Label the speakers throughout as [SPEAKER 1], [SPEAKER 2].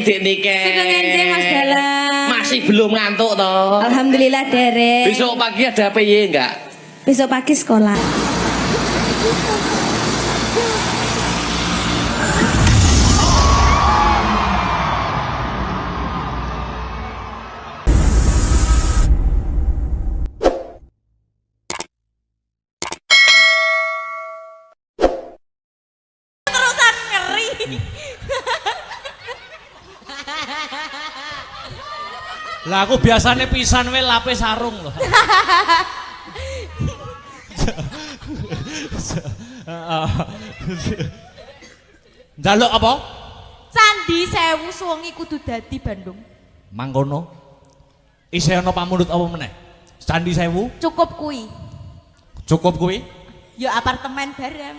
[SPEAKER 1] Dik Niken.
[SPEAKER 2] Sugeng enjing Mas Dalang.
[SPEAKER 1] Masih belum ngantuk toh?
[SPEAKER 2] Alhamdulillah derek.
[SPEAKER 1] Besok pagi ada PY enggak?
[SPEAKER 2] Besok pagi sekolah.
[SPEAKER 3] Terusan ngeri.
[SPEAKER 4] Lah aku biasanya pisan we lape sarung loh. Njaluk apa?
[SPEAKER 3] Candi Sewu suwengi kudu dadi Bandung.
[SPEAKER 4] Mangkono. Isih ana pamundhut apa meneh? Candi Sewu
[SPEAKER 3] Cukup kuwi.
[SPEAKER 4] cukup kuwi?
[SPEAKER 3] Ya apartemen bareng.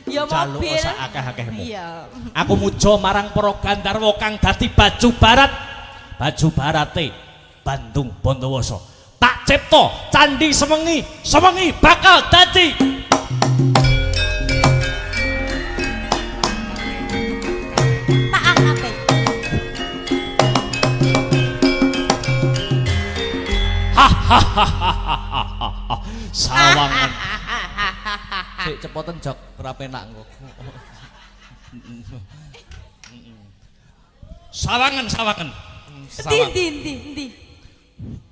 [SPEAKER 3] Ya
[SPEAKER 4] Njaluk
[SPEAKER 3] mobil.
[SPEAKER 4] sak akeh-akehmu.
[SPEAKER 3] Iya.
[SPEAKER 4] Aku muja marang para gandharwa kang dadi baju barat. Baju barate Bandung Bondowoso. Tak cipta candi sewengi, sewengi bakal dadi.
[SPEAKER 3] Tak angkat.
[SPEAKER 4] Hahaha. Sawangan. Sik cepoten jok ora penak engko. Sawangan, sawangan.
[SPEAKER 3] Ndi ndi ndi ndi.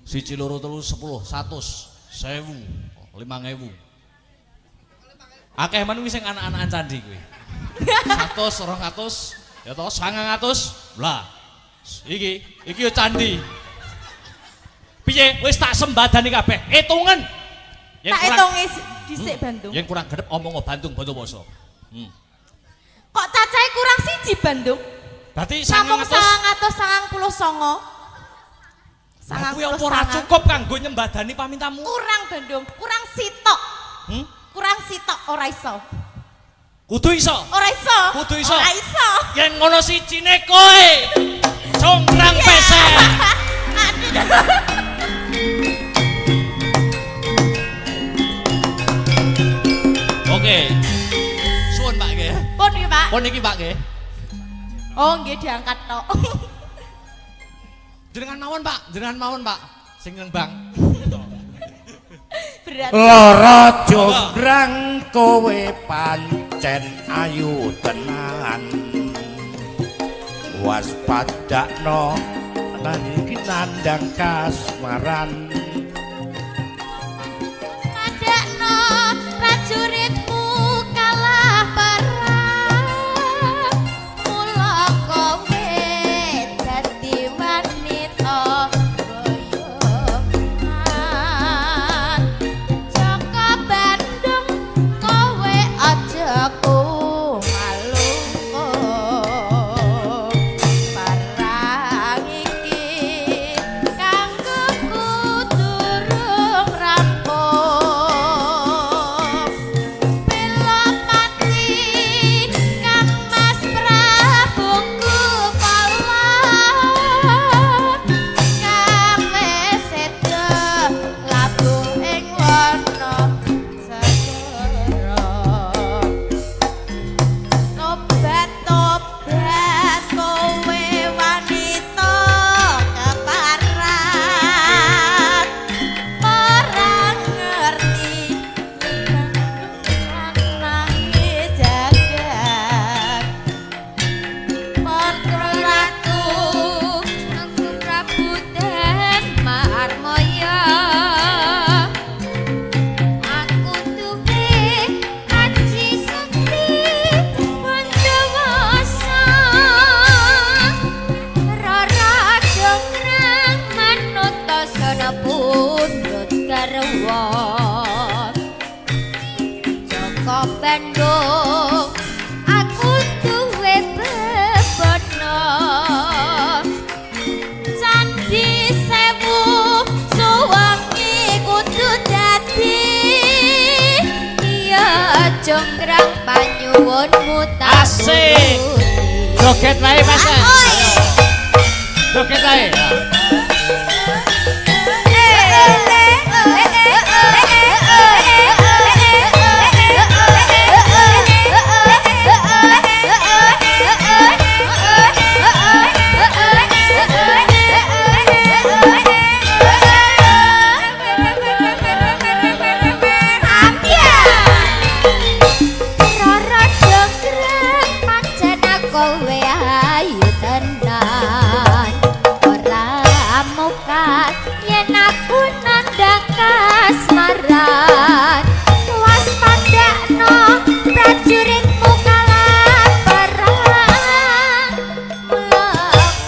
[SPEAKER 4] 1 2 3 10 100 1000 5000. Akeh men kuwi sing anak-anakan candi kuwi. 100 200 ya toh 900. Lah iki iki yo candi. Piye wis tak sembadani kabeh. Hitungen. Yen
[SPEAKER 3] Tak
[SPEAKER 4] kurang
[SPEAKER 3] hitungi dhisik Bandung.
[SPEAKER 4] yen kurang gedep omong Bandung Bondowoso. Hmm.
[SPEAKER 3] Kok cacahe kurang siji Bandung?
[SPEAKER 4] Berarti
[SPEAKER 3] Namung
[SPEAKER 4] 900
[SPEAKER 3] 999.
[SPEAKER 4] Lah kuwi apa ora cukup kanggo nyembadani pamintamu?
[SPEAKER 3] Kurang Bandung, kurang sitok.
[SPEAKER 4] Hmm?
[SPEAKER 3] Kurang sitok ora iso.
[SPEAKER 4] Kudu iso.
[SPEAKER 3] Ora iso.
[SPEAKER 4] Kudu iso.
[SPEAKER 3] Ora iso.
[SPEAKER 4] Yen ngono sijine kowe. Congkrang peset.
[SPEAKER 3] Aduh.
[SPEAKER 4] Oke. Suwun Pak nggih.
[SPEAKER 3] Pun iki, Pak.
[SPEAKER 4] Pun iki Pak nggih.
[SPEAKER 3] Oh, nggih diangkat tok.
[SPEAKER 4] Jenengan mawon Pak, jenengan mawon Pak. Sing nang bank.
[SPEAKER 3] Berat.
[SPEAKER 5] Lara jograng kowe pancen ayu tenan. Waspadakno lan iki nandang kasmaran.
[SPEAKER 3] Padakno prajuritmu kalah perang. Mula kowe dadi wanita boyongan. Jaka Bandung kowe aja kumalungkung. Perang iki kanggo kudu durung rampung. Pelopati Kang Mas Prabu Kupala kang wis seda labuh ing wana segara. Tobat tobat kowe wanita keparat ora ngerti lanange jagat. Putra Ratu
[SPEAKER 6] Aku Prabu dan Marmoyo. Aku duwe aji sakti Bondowoso. Rara Jonggrang manut sono pundhut garwa. Joko Bandung aku duwe bebono.
[SPEAKER 3] Candi Sewu suwengi kudu dadi.
[SPEAKER 6] Iya jonggrang panyuwunmu tak
[SPEAKER 4] Asik.
[SPEAKER 6] turuti.
[SPEAKER 4] Joget wae Mas. Joget wae.
[SPEAKER 3] Eh.
[SPEAKER 6] kowe ayu tenan. Ora muka yen aku nandhang kasmaran. Waspadakno prajuritmu kalah perang. Mula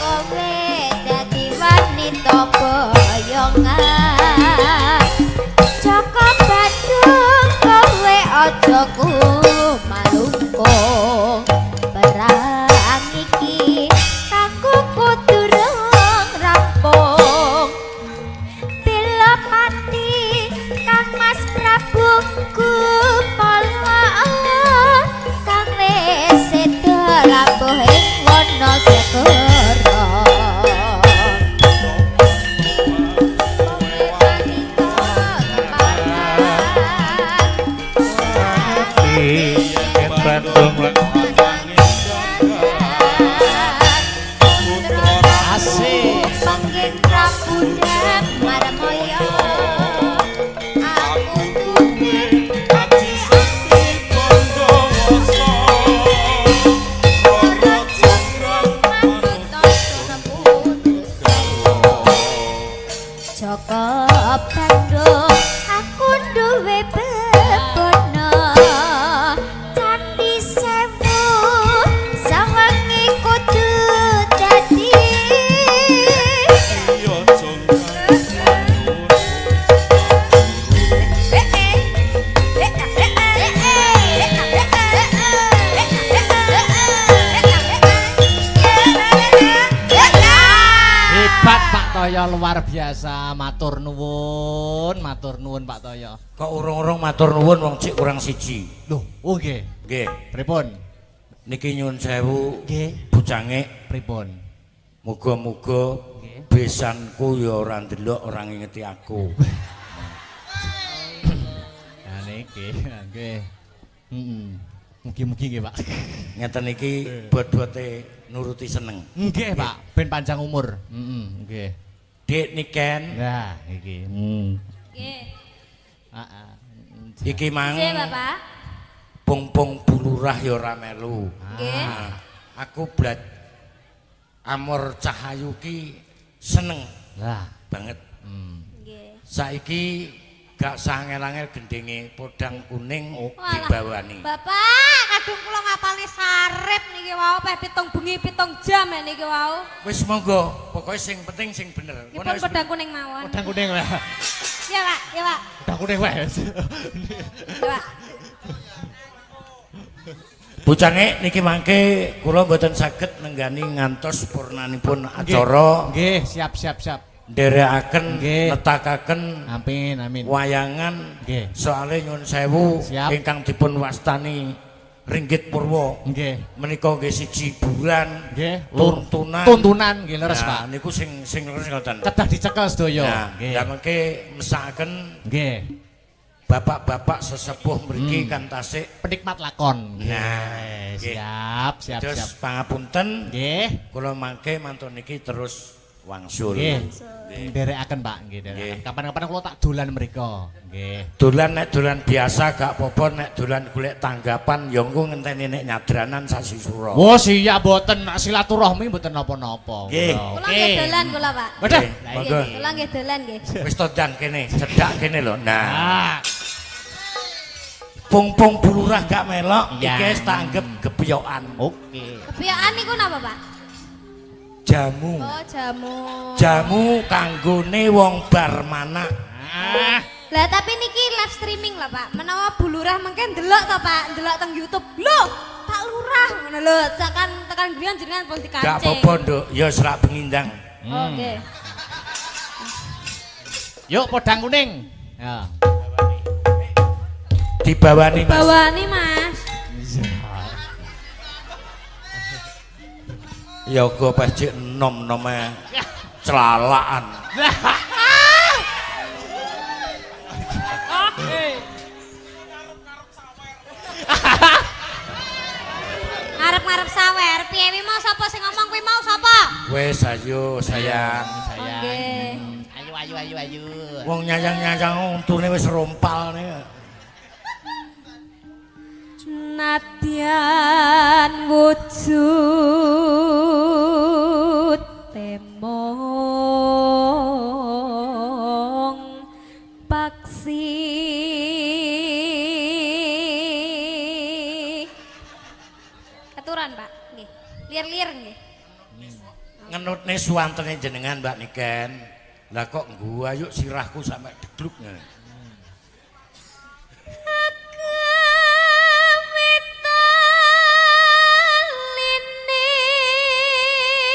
[SPEAKER 6] kowe dadi wanita boyongan. Joko Bandung kowe aja kumalungkung. Perang iki kanggo kudu rung rampung. Bela pati Kang Mas Prabu Gupala kang wis seda rawuh ing Wanasegara. Kowe wanita keparat.
[SPEAKER 5] Yen Bandung
[SPEAKER 4] Asik.
[SPEAKER 6] Panggih Prabu Marmoyo. Aku duwe
[SPEAKER 7] Aji Sakti Bondowoso.
[SPEAKER 6] Roro Jonggrang manut Joko Bandung aku duwe bebono. Candi Sewu sawengi kudu dadi.
[SPEAKER 7] Iya jonggrang
[SPEAKER 4] Hebat Pak Toyo, luar biasa. Matur nuwun Pak Toyo.
[SPEAKER 5] Kok urung-urung matur nuwun wong cik kurang siji.
[SPEAKER 4] Loh, oh nggih.
[SPEAKER 5] Nggih.
[SPEAKER 4] Pripun?
[SPEAKER 5] Niki nyuwun sewu
[SPEAKER 4] Nggih.
[SPEAKER 5] bujange,
[SPEAKER 4] Pripun?
[SPEAKER 5] muga-muga
[SPEAKER 4] Nggih.
[SPEAKER 5] besanku ya ora ndelok ora ngingeti aku.
[SPEAKER 4] Nah niki, nggih. Heeh. Mugi-mugi nggih, Pak.
[SPEAKER 5] Ngeten iki bot-bote nuruti seneng.
[SPEAKER 4] Nggih, Pak. Ben panjang umur. Heeh, nggih.
[SPEAKER 5] Dik Niken,
[SPEAKER 4] Nah, iki. Hmm.
[SPEAKER 3] Nggih.
[SPEAKER 4] Heeh.
[SPEAKER 5] iki mang
[SPEAKER 3] Nggih, Bapak.
[SPEAKER 5] pung-pung bulurah ya ora melu.
[SPEAKER 3] Nggih.
[SPEAKER 5] Nah, aku blat Amor Cahayu ki seneng
[SPEAKER 4] Lah,
[SPEAKER 5] banget.
[SPEAKER 3] Nggih.
[SPEAKER 5] Saiki gak sah angel-angel gendenge podang kuning
[SPEAKER 3] Walah.
[SPEAKER 5] dibawani.
[SPEAKER 3] Bapak, kadung kula ngapalne sarip niki wau peh 7 bengi 7 jam ya niki wau.
[SPEAKER 5] Wis monggo, pokoke sing penting sing bener.
[SPEAKER 3] Nggih pun podang kuning mawon.
[SPEAKER 4] Podang kuning wae.
[SPEAKER 3] Ya, Pak, ya, Pak.
[SPEAKER 4] Podang kuning wae.
[SPEAKER 3] Ya, Pak.
[SPEAKER 5] Bucange niki mangke kula mboten saged nenggani ngantos purnanipun acara.
[SPEAKER 4] Nggih, siap siap siap.
[SPEAKER 5] Nderekaken
[SPEAKER 4] Nggih.
[SPEAKER 5] netakaken
[SPEAKER 4] Amin, amin.
[SPEAKER 5] wayangan.
[SPEAKER 4] Nggih.
[SPEAKER 5] Soale nyuwun sewu
[SPEAKER 4] Siap.
[SPEAKER 5] ingkang dipun wastani Ringgit Purwa
[SPEAKER 4] Nggih.
[SPEAKER 5] menika nggih siji hiburan,
[SPEAKER 4] Nggih.
[SPEAKER 5] tuntunan.
[SPEAKER 4] Tuntunan nggih leres,
[SPEAKER 5] Nah,
[SPEAKER 4] Pak.
[SPEAKER 5] niku sing sing leres ngoten.
[SPEAKER 4] Kedah dicekel sedaya.
[SPEAKER 5] Nah,
[SPEAKER 4] Nggih.
[SPEAKER 5] lah mengke mesakaken
[SPEAKER 4] Nggih.
[SPEAKER 5] bapak-bapak sesepuh mriki kan tasik.
[SPEAKER 4] Penikmat lakon.
[SPEAKER 5] Nah,
[SPEAKER 4] Nggih.
[SPEAKER 5] nggih.
[SPEAKER 4] Siap, siap,
[SPEAKER 5] Terus
[SPEAKER 4] siap.
[SPEAKER 5] pangapunten
[SPEAKER 4] Nggih.
[SPEAKER 5] kula mangke mantun niki terus wangsul.
[SPEAKER 4] Nggih.
[SPEAKER 5] Nggih.
[SPEAKER 4] Nderekaken, Pak, nggih, nderekaken.
[SPEAKER 5] Nggih.
[SPEAKER 4] Kapan-kapan kula tak dolan mriko. Nggih.
[SPEAKER 5] Dolan nek dolan biasa gak apa-apa, nek dolan golek tanggapan ya engko ngenteni nek nyadranan sasi sura.
[SPEAKER 4] Wah, siap mboten silaturahmi mboten napa-napa.
[SPEAKER 5] Nggih.
[SPEAKER 3] Kula nggih dolan kula, Pak.
[SPEAKER 4] Wadah.
[SPEAKER 5] Nggih, monggo.
[SPEAKER 3] Kula nggih dolan nggih.
[SPEAKER 5] Wis to ndang kene, cedhak kene lho. Nah,
[SPEAKER 4] Ah,
[SPEAKER 5] pung-pung bulurah gak melok,
[SPEAKER 4] Iya.
[SPEAKER 5] iki wis tak anggap gepyokan.
[SPEAKER 4] oke.
[SPEAKER 3] Kebiyakan niku napa, Pak?
[SPEAKER 5] Jamu.
[SPEAKER 3] Oh, jamu.
[SPEAKER 5] Jamu kanggone wong bar manak.
[SPEAKER 4] Ah,
[SPEAKER 3] Lah tapi niki live streaming lah Pak. Menawa Bu Lurah mengke ndelok to Pak, ndelok teng YouTube. Lho, Pak Lurah ngono lho, tekan tekan griya jenengan pun dikancing.
[SPEAKER 5] Gak apa-apa, Nduk. Ya serak pengindang.
[SPEAKER 3] Oke.
[SPEAKER 4] Yuk podang kuning. Ya.
[SPEAKER 5] Dibawani, Mas.
[SPEAKER 3] Bawani Mas.
[SPEAKER 5] Ya go pas cek enom-enome celalaan.
[SPEAKER 3] Ngarep-ngarep sawer, piye wi mau sapa sing ngomong kuwi mau sapa?
[SPEAKER 5] Wes ayo sayang.
[SPEAKER 4] Sayang.
[SPEAKER 3] Oke.
[SPEAKER 4] Ayo ayo ayo ayo.
[SPEAKER 5] Wong nyayang-nyayang untune wis rompal nih.
[SPEAKER 3] Nadyan wujud temong paksi. Aturan, Pak. Nggih. Lir-lir nggih.
[SPEAKER 5] Ngenutne suwantene jenengan Mbak Niken. Lah kok ngguayuk sirahku sampe degluk ngene.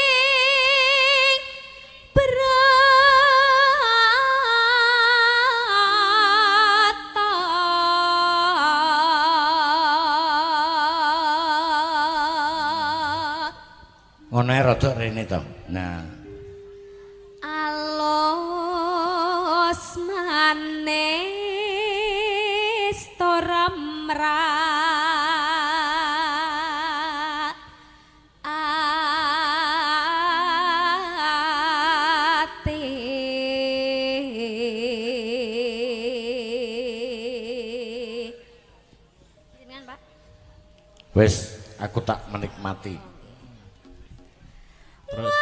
[SPEAKER 3] Kawitalining brata.
[SPEAKER 5] Ngono ae rada rene to. Nah,
[SPEAKER 3] Alus manis tora mrak ati. Jenengan, Pak.
[SPEAKER 5] Wis aku tak menikmati.
[SPEAKER 4] Terus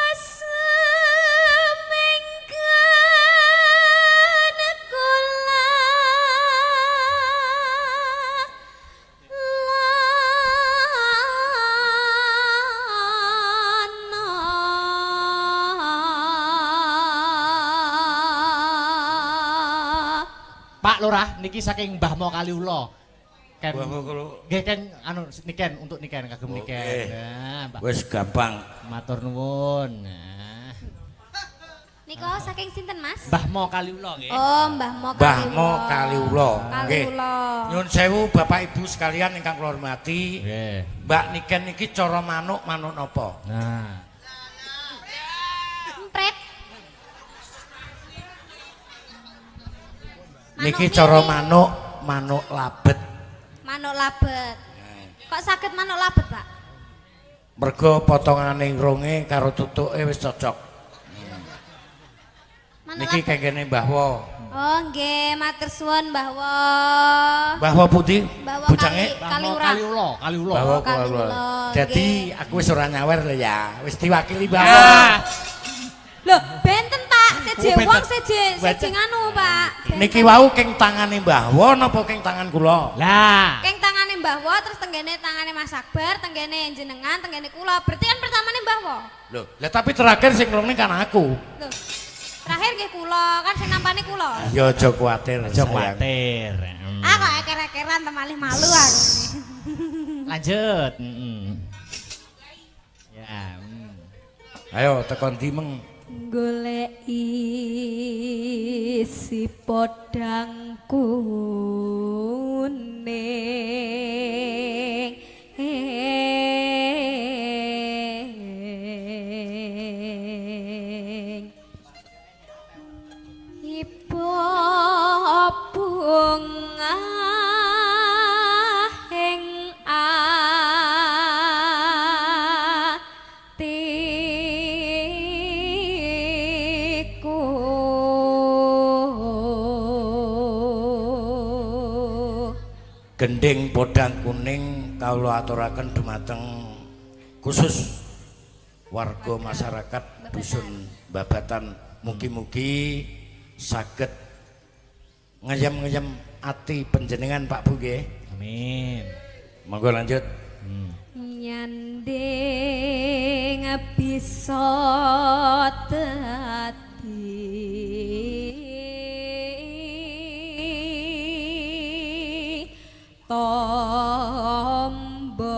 [SPEAKER 3] Seminggan kula lana.
[SPEAKER 4] Pak Lurah niki saking Mbah Mo Kaliula. Ken.
[SPEAKER 5] Mbah Mo Kaliula.
[SPEAKER 4] Nggih ken anu niken untuk niken kagem
[SPEAKER 5] Oke.
[SPEAKER 4] niken. Nah, Mbah.
[SPEAKER 5] Wis gampang.
[SPEAKER 4] Matur nuwun. Nah.
[SPEAKER 3] Nika saking sinten, Mas?
[SPEAKER 4] Mbah Mo Kaliula nggih.
[SPEAKER 3] Oh, Mbah Mo
[SPEAKER 5] Mbah
[SPEAKER 3] Kaliula.
[SPEAKER 5] Mo Kaliula. Nggih.
[SPEAKER 3] Kaliula.
[SPEAKER 5] Nyun sewu Bapak Ibu sekalian ingkang kula hormati.
[SPEAKER 4] Nggih.
[SPEAKER 5] Mbak Niken niki cara manuk manuk napa?
[SPEAKER 4] Nah.
[SPEAKER 3] Empret. Manuk
[SPEAKER 5] Niki cara
[SPEAKER 3] piye?
[SPEAKER 5] manuk manuk labet.
[SPEAKER 3] Manuk labet. Kok saged manuk labet, Pak?
[SPEAKER 5] Mergo potongane irunge karo tutuke wis cocok.
[SPEAKER 3] Manuk
[SPEAKER 5] Niki
[SPEAKER 3] labet.
[SPEAKER 5] kengkene Mbah Wo.
[SPEAKER 3] Oh, nggih, matur suwun Mbah Wo.
[SPEAKER 5] Mbah Wo pundi?
[SPEAKER 3] Mbah Wo
[SPEAKER 5] Bujange?
[SPEAKER 4] Mbah Mo
[SPEAKER 3] Kaliurang.
[SPEAKER 4] Kaliula, Kaliula.
[SPEAKER 5] Mbah Wo
[SPEAKER 3] Oh, Kaliula.
[SPEAKER 5] Kaliula. Dadi aku wis ora nyawer lho ya. Wis diwakili Mbah Wo.
[SPEAKER 4] Ah.
[SPEAKER 3] Loh, benten, Pak. Seje
[SPEAKER 4] Oh, benten.
[SPEAKER 3] wong seje seje nganu, Pak. Benten.
[SPEAKER 5] Niki wau keng tangane Mbah Wo napa keng tangan kula?
[SPEAKER 4] Lah.
[SPEAKER 3] Keng tangane Mbah Wo terus tenggene tangane Mas Akbar, tenggene jenengan, tenggene kula. Berarti kan pertamane Mbah Wo.
[SPEAKER 5] Lho, lah tapi terakhir sing nglongne kan aku.
[SPEAKER 3] Loh. Terakhir nggih kula, kan sing nampane kula.
[SPEAKER 5] Ya aja kuwatir.
[SPEAKER 4] Aja
[SPEAKER 5] sayang.
[SPEAKER 4] kuwatir. Hmm.
[SPEAKER 3] Ah kok eker-ekeran temalih malu aku.
[SPEAKER 4] Lanjut. Ya.
[SPEAKER 5] Ayo tekon ndi meng.
[SPEAKER 3] Goleki si podang kuning. Ibu bunga ing atiku.
[SPEAKER 5] Gending podang kuning kawula aturaken dumateng khusus warga masyarakat dusun Babatan, mugi-mugi saged ngeyem-ngeyem ati panjenengan Pak Bu nggih.
[SPEAKER 4] Amin.
[SPEAKER 5] Monggo lanjut.
[SPEAKER 3] Nyanding bisa dadi tombo.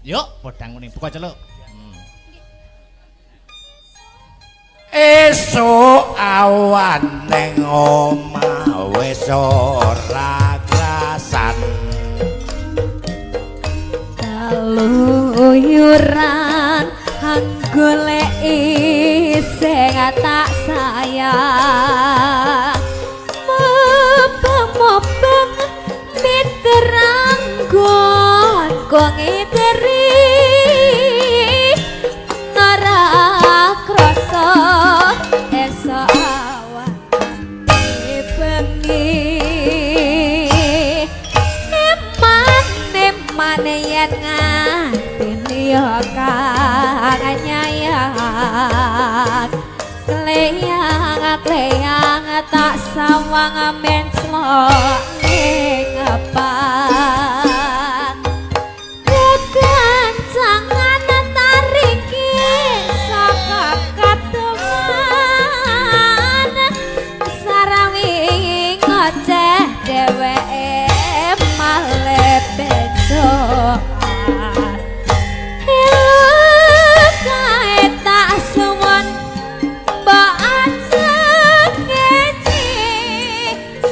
[SPEAKER 4] Yuk, podang kuning buka celuk.
[SPEAKER 5] Esuk awan ning omah wis ora krasan.
[SPEAKER 3] Keluyuran goleki sing tak sayang. Mubeng-mubeng miteranggon kok ngiteri ora krasa. yen ngati liya kang nyayang. Kleyang kleyang tak sawang menclok ning apa. Kekancangan tariki saka kateman sarawi ngoceh dheweke male bejoan. Hilu kae tak suwun mbok ajeng ngeci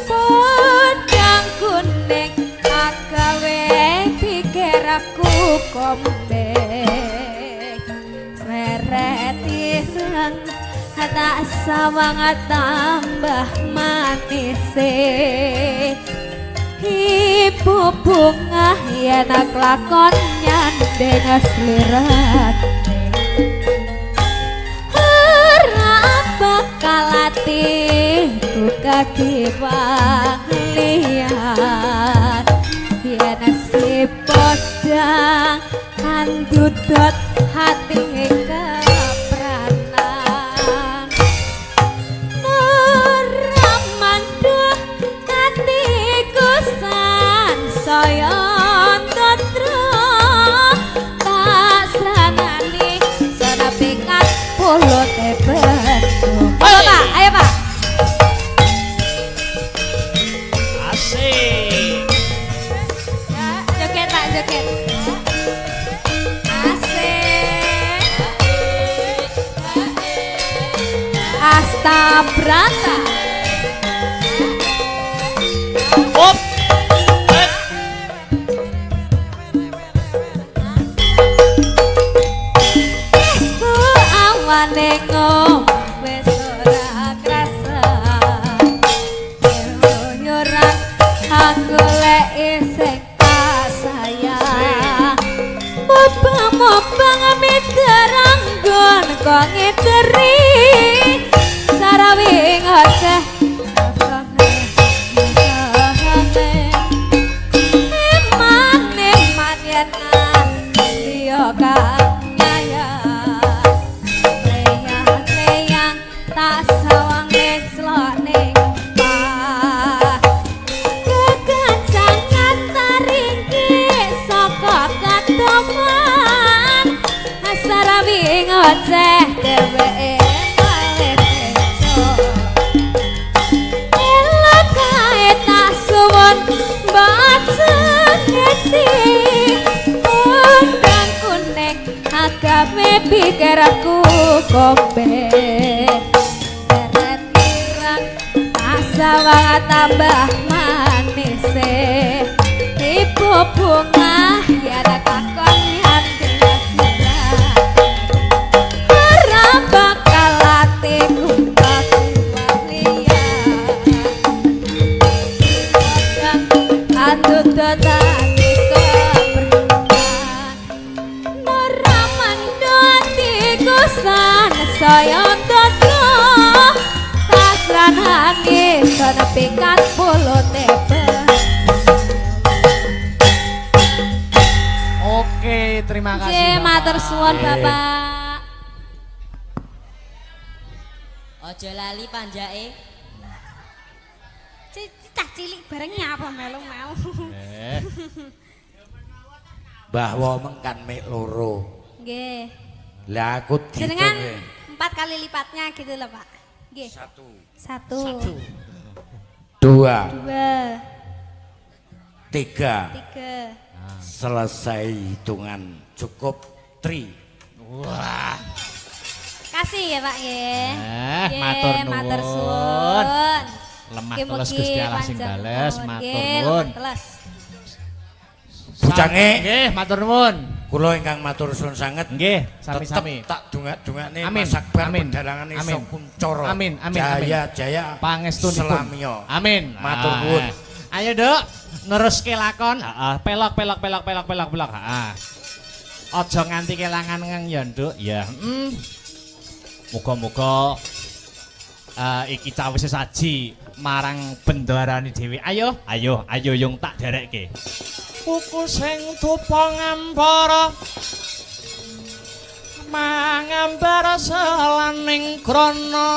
[SPEAKER 3] podang kuning agawe pikir aku kombek seret ireng tak sawang tambah manise. Ibu bunga yen lakon nyandeng slirane ora bakal atiku kagiwang liyan yen si podang andudot hati kepranan. Ora mandhuh atiku sansaya tatra tak sranani sanapikat pulute bentuk. Ayo Pak, ayo Pak.
[SPEAKER 4] Asik.
[SPEAKER 3] Joget Pak, joget. Asik. Asta Brata.
[SPEAKER 4] Op. Eh.
[SPEAKER 3] Esuk awane ngombe ora krasa. Keluyuran aku lek isih kasayang. Mubang-mubang miteranggon kok ngiteri sarawi ngoceh. Eman eman yen liya kang nyayang. Leyang leyang tak sawang menclok ning pah. Kekancangan taringki saka katoman sarawi ngoceh dheweke malih bejo. Elok kae tak suwun mbok ngeci undang kuning agame pikir aku kope seret ireng tak sawang tambah manise. Ibu bunga yen kakon nyandeng sirah ora bakal atiku kakiwalian. Andudot ati kepranan ora mandho atiku sansaya tata tasranane sanepikat pulute.
[SPEAKER 4] Oke, terima kasih.
[SPEAKER 3] Nggih,
[SPEAKER 4] Bapak.
[SPEAKER 3] matur suwun Bapak.
[SPEAKER 8] Aja lali panjake.
[SPEAKER 3] Cah cilik bareng nyapa melu mau.
[SPEAKER 4] Eh,
[SPEAKER 5] Mbah Womeng kan mek loro.
[SPEAKER 3] Nggih.
[SPEAKER 5] Lah aku
[SPEAKER 3] Jenengan
[SPEAKER 5] diitung.
[SPEAKER 3] 4 kali lipatnya gitu loh, Pak. Nggih.
[SPEAKER 5] 1
[SPEAKER 3] 1
[SPEAKER 5] 2
[SPEAKER 3] 2
[SPEAKER 5] 3
[SPEAKER 3] 3.
[SPEAKER 5] Selesai hitungan cukup tri.
[SPEAKER 4] Wah.
[SPEAKER 3] Kasih ya, Pak nggih.
[SPEAKER 4] Eh,
[SPEAKER 3] Nggih,
[SPEAKER 4] matur
[SPEAKER 3] matur
[SPEAKER 4] nuwun.
[SPEAKER 3] suwun.
[SPEAKER 4] Lemah
[SPEAKER 3] Mugi-mugi
[SPEAKER 4] teles Gusti Allah sing
[SPEAKER 3] panjang
[SPEAKER 4] bales,
[SPEAKER 3] umur.
[SPEAKER 4] matur
[SPEAKER 3] Nggih,
[SPEAKER 4] nuwun.
[SPEAKER 3] lemah teles.
[SPEAKER 5] Bujange.
[SPEAKER 4] Nggih, matur nuwun.
[SPEAKER 5] Kula ingkang matur suwun sanget.
[SPEAKER 4] Nggih, sami-sami.
[SPEAKER 5] Tetep tak dongak-dongakne
[SPEAKER 4] Amin.
[SPEAKER 5] Mas Akbar
[SPEAKER 4] Amin.
[SPEAKER 5] pedalangane
[SPEAKER 4] Amin.
[SPEAKER 5] iso kuncara.
[SPEAKER 4] Amin, amin,
[SPEAKER 5] Jaya jaya.
[SPEAKER 4] Pangestunipun.
[SPEAKER 5] Selamiya.
[SPEAKER 4] Amin.
[SPEAKER 5] Matur
[SPEAKER 4] Ah,
[SPEAKER 5] nuwun.
[SPEAKER 4] Ayo, Duk, neruske lakon. Heeh, pelok pelok pelok pelok pelok pelok. Heeh. Aja nganti kelangan ngeng ya, Nduk. Ya. Muga-muga iki cawise saji marang bendarane dhewe. Ayo, ayo, ayo yung tak derekke. Kuku sing dupa ngambara mangambar selaning krana.